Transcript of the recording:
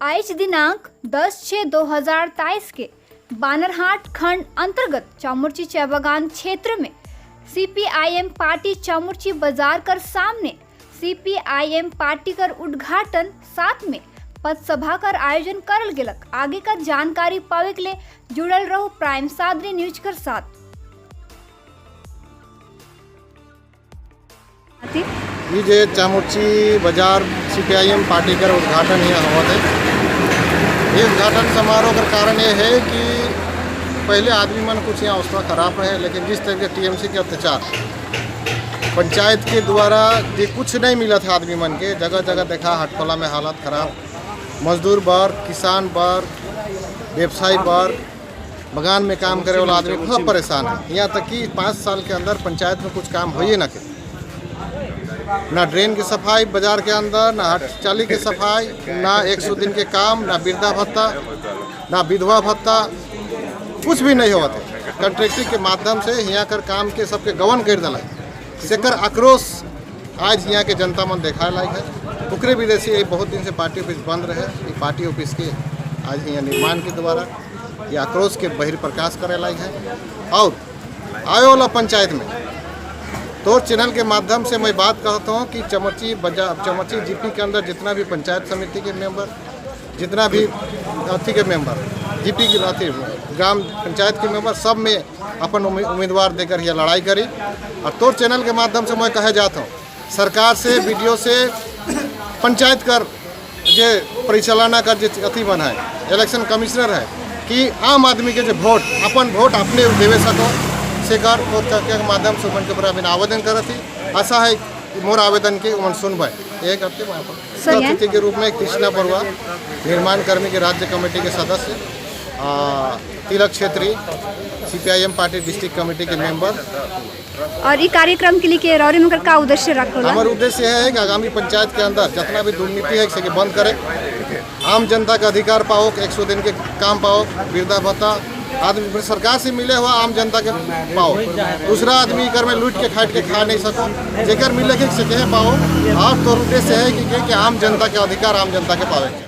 आज दिनांक 10/6/2023 के बानरहाट खंड अंतर्गत चामुर्ची चाय बागान क्षेत्र में सीपीआईएम पार्टी चामुर्ची बाजार कर सामने सीपीआईएम पार्टी कर उद्घाटन साथ में पद सभा कर आयोजन करल गेलक। आगे का जानकारी पावे के लिए जुड़ल रहो प्राइम सादरी न्यूज कर साथ। ये जे चामुर्ची बाजार सीपीआईएम पार्टी का उद्घाटन यहाँ हुआ है। ये उद्घाटन समारोह का कारण ये है कि पहले आदमी मन कुछ यहाँ अवस्था खराब रहे, लेकिन जिस तरह के टीएमसी के अत्याचार पंचायत के द्वारा ये कुछ नहीं मिला था आदमी मन के, जगह जगह देखा हटखोला में हालत खराब, मजदूर वर्ग, किसान वर्ग, व्यवसायी वर्ग, बगान में काम करे वाला आदमी बहुत परेशान है। यहाँ तक कि 5 साल के अंदर पंचायत में कुछ काम हो ही ना के, ना ड्रेन की सफाई बाजार के अंदर, ना हट चाली की सफाई, ना 100 दिन के काम, ना वृद्धा भत्ता, ना विधवा भत्ता, कुछ भी नहीं होता है। कॉन्ट्रैक्टिंग के माध्यम से यहाँ कर काम के सबके गबन कर दिला, सेकर आक्रोश आज यहाँ के जनता मन देखा लायक है। ओकरे विदेशी ये बहुत दिन से पार्टी ऑफिस बंद रहे, ये पार्टी ऑफिस के आज यहाँ निर्माण के द्वारा ये आक्रोश के बहिर्प्रकाश करे लायक है। और आए वाला पंचायत में तो चैनल के माध्यम से मैं बात कहता हूँ कि चमर्ची बाजार, चमर्ची जीपी के अंदर जितना भी पंचायत समिति के मेंबर, जितना भी अथी के मेंबर, जीपी के अथी ग्राम पंचायत के मेंबर, सब में अपन उम्मीदवार देकर यह लड़ाई करी। और तोर चैनल के माध्यम से मैं कहे जाता हूँ सरकार से, बीडीओ से, पंचायत कर जे परिचालना कर जे अथी बन है, इलेक्शन कमिश्नर है, कि आम आदमी के जो वोट अपन वोट अपने देवे सको से कर तो के माध्यम से उमन के ऊपर अभी आवेदन करत थी। आशा है कि मोर आवेदन के उमन सुनबे, ये करते वहाँ पर सही है। अतिथि के रूप में कृष्णा बरुआ, निर्माण कर्मी के राज्य कमेटी के सदस्य, Tilak Chhetri, CPIM party district committee के मेंबर। और ये कार्यक्रम के लिए के रौरे में का उद्देश्य रखोला? हमारा उद्देश्य है कि आगामी पंचायत के अंदर जितना भी दुर्नीति है इसे बंद करे, आम जनता का अधिकार पाओ, 100 दिन के काम पाओ, वृद्धा भत्ता आदमी फिर सरकार से मिले हुआ आम जनता के पाओ, दूसरा आदमी कर में लूट के खाट के खा नहीं सको, जेकर मिले के सके पाओ। और तो उद्देश्य है कि आम जनता के अधिकार आम जनता के पावे।